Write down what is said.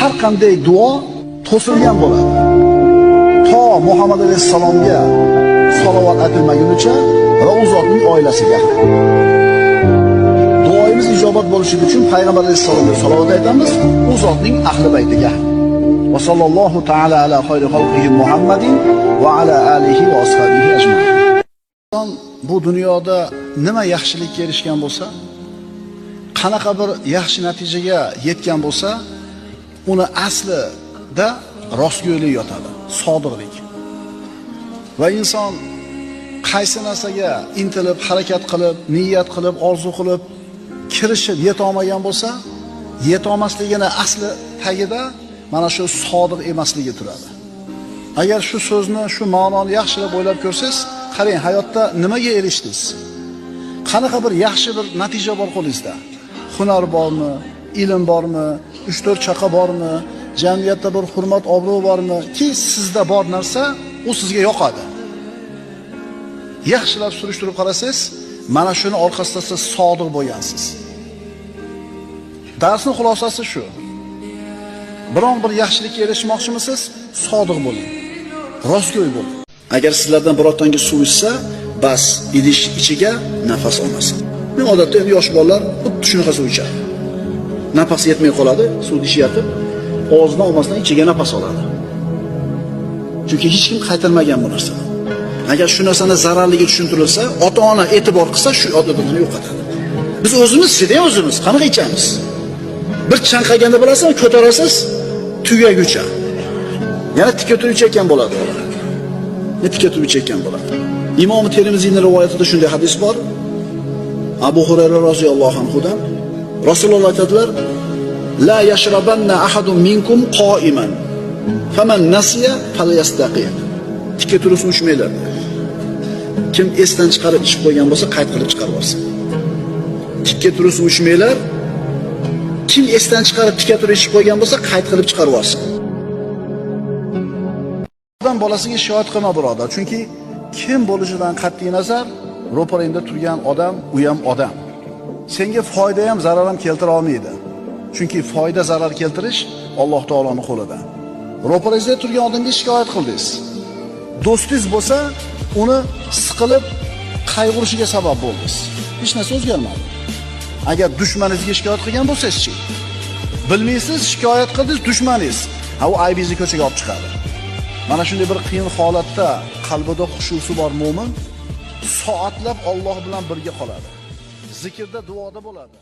Har qanday duo to'silgan bo'ladi. To Muhammad alayhissalomga salovat aytilmagunicha va u zotning oilasiga. Duoimiz ijobat bo'lishi uchun payg'ambar alayhissalomga salovat aytamiz, u zotning ahli baytiga. Va sallallohu ta'ala ala xayri xalqihi Muhammadin va ala alihi va ashabihi ajmain. Inson bu dunyoda nima yaxshilikka erishgan bo'lsa, qanaqa bir yaxshi natijaga yetgan bo'lsa, uni aslida rostgo'ylik yotadi, sodiqlik. Va inson qaysi narsaga intilib, harakat qilib, niyat qilib, orzu qilib, kirishib yeta olmagan bo'lsa, yeta olmasligini asli tagida mana shu sodiq emasligi turadi. Agar shu so'zni, shu ma'noni yaxshilab o'ylab ko'rsangiz, qarang, hayotda nimaga erishdingiz? Qanaqa bir yaxshi bir natija bor qo'lingizda? Hunar bormi, ilm bormi, 3-4 chaqa bormi, jamiyatda bir hurmat, obro' bormi? Ki sizda bor narsa, u sizga yoqadi. Yaxshilab surishtirib qarasangiz, mana shuni orqasida siz sodiq bo'lgansiz. Darsning xulosasi shu. Biron bir yaxshilikka erishmoqchimisiz? Sodiq bo'ling. Rostgo'y bo'ling. Agar sizlardan birortangiz suv ichsa, bas idish ichiga nafas olmasin. Men odatda endi yosh bolalar xuddi shunaqa suv ichadi. Nafas yetmay qoladi, suvni ichyapti, og'zidan olmasdan ichiga nafas oladi. Chunki hech kim qaytarmagan bu narsani. Agar shu narsani zararligi tushuntirilsa, ota-ona e'tibor qilsa, shu odatini yo'qotadi. Biz o'zimiz sidang o'zimiz qanaqa ichamiz? Bir chanqaganda bilasizmi, ko'tarasiz tugaguncha. Yana tikka turib ichayotgan bo'ladi ular. Tikka turib ichayotgan bo'ladi. Imom Termiziyning rivoyatida shunday hadis bor. Abu Hurayra roziyallohu anhudan Rasululloh aytadilar: "La yashrabanna ahadun minkum qoiman. Faman nasiya falyastaqi." Tikka turib suv ichmanglar. Kim esdan chiqarib ichib qo'ygan bo'lsa, qayt qilib chiqarib olsin. Tikka turib suv ichmanglar. Kim esdan chiqarib tikka turib ichib qo'ygan bo'lsa, qayt qilib chiqarib olsin. Odam bolasiga shikoyat qilma birodar, chunki kim bo'lishidan qat'iy nazar, ro'parangda turgan odam u ham odam. Senga foyda ham zarar ham keltira olmaydi. Chunki foyda zarar keltirish Alloh taoloning qo'lida. Ro'parangizda turgan odamga shikoyat qildingiz. Do'stingiz bo'lsa, uni siqilib qayg'urishiga sabab bo'ldingiz. Hech narsa o'zgarmadi. Agar dushmaningizga shikoyat qilgan bo'lsangiz-chi, bilmaysiz, shikoyat qildingiz dushmaningiz, ha u aybingizni ko'chaga olib chiqadi. Mana shunday bir qiyin holatda qalbida xushusi bor mo'min soatlab Alloh bilan birga qoladi. Zikrda, duoda bo'ladi.